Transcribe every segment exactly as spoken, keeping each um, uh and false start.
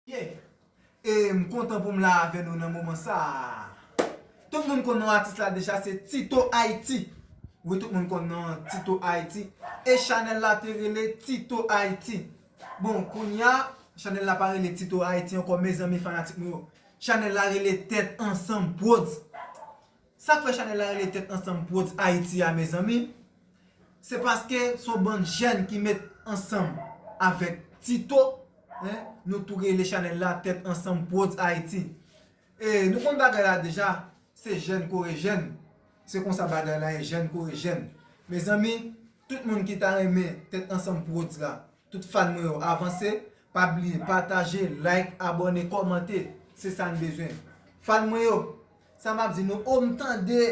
Yeah. E m kontan pou m la avè nou nan moman sa a. Tout moun konn non atis la deja, se Tito Haiti. Wi, tout moun konn non Tito Haiti. E chanèl la te rele Tito Haiti. Bon, kounye a, chanèl la pa rele Tito Haiti ankò, mezanmi fanatik mwen yo. Chanèl la rele Tèt Ansanm Prodz. Sa k fè chanèl la rele Tèt Ansanm Prodz Haiti a, mezanmi? Se paske se yon bann jèn ki met ansanm avèk Tito, en, nou tou rele chanèl la Tèt Ansanm Prodz Haiti. E nou konn bagay la deja, se jèn kore jèn. Se konsa bagay la ye, jèn kore jèn. Mezanmi, tout moun ki ta renmen Tèt Ansanm Prodz la, tout fan mwen yo, avanse, pa bliye pataje, like, abòne, kòmante. Se sa n bezwen. Fan mwen yo, sa m ap di nou, o, m tande,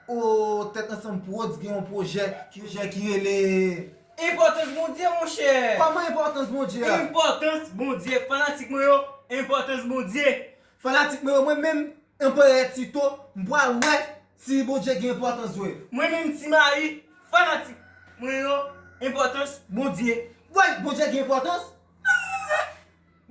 o, Tèt Ansanm Prodz gen yon pwojè, pwojè ki rele Enpòtans Bondye, monchè. Kòman Enpòtans Bondye a? Enpòtans Bondye, fanatik mwen yo, Enpòtans Bondye. Fanatik mwen yo, mwen menm, Anperè Tito, m pral wè si Bondye gen enpòtans vre. Mwen menm, Ti Mayi, fanatik mwen yo, Enpòtans Bondye. Woy, Bondye gen enpòtans?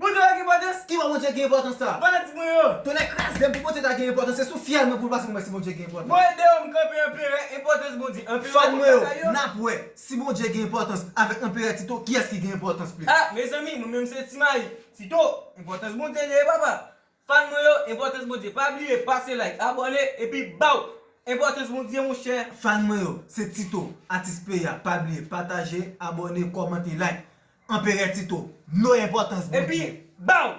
Bondye pa gen enpòtans? Ki bò Bondye gen enpòtans sa? Fanatik mwen yo. Tonnè kraze m, pou Bondye ta gen enpòtans, se sou fyèl mwen pou l pase pou m wè si Bondye gen enpòtans. Mwen deyò, m kanpe Anperè, Enpòtans Bondye. Anperè, fan mwen yo, n ap wè si Bondye gen enpòtans avèk Anperè Tito, kiyès ki gen enpòtans plis? Ah, mezanmi, mwen menm se Ti Mayi. Tito, Enpòtans Bondye li ye, papa. Fan mwen yo, Enpòtans Bondye. Pa bliye pase like, abòne, epi baw! Enpòtans Bondye, monchè. Fan mwen yo, se Tito, atis peyi a. Pa bliye pataje, abòne, kòmante, like. Anperè Tito, no Enpòtans Bondye. Epi baw!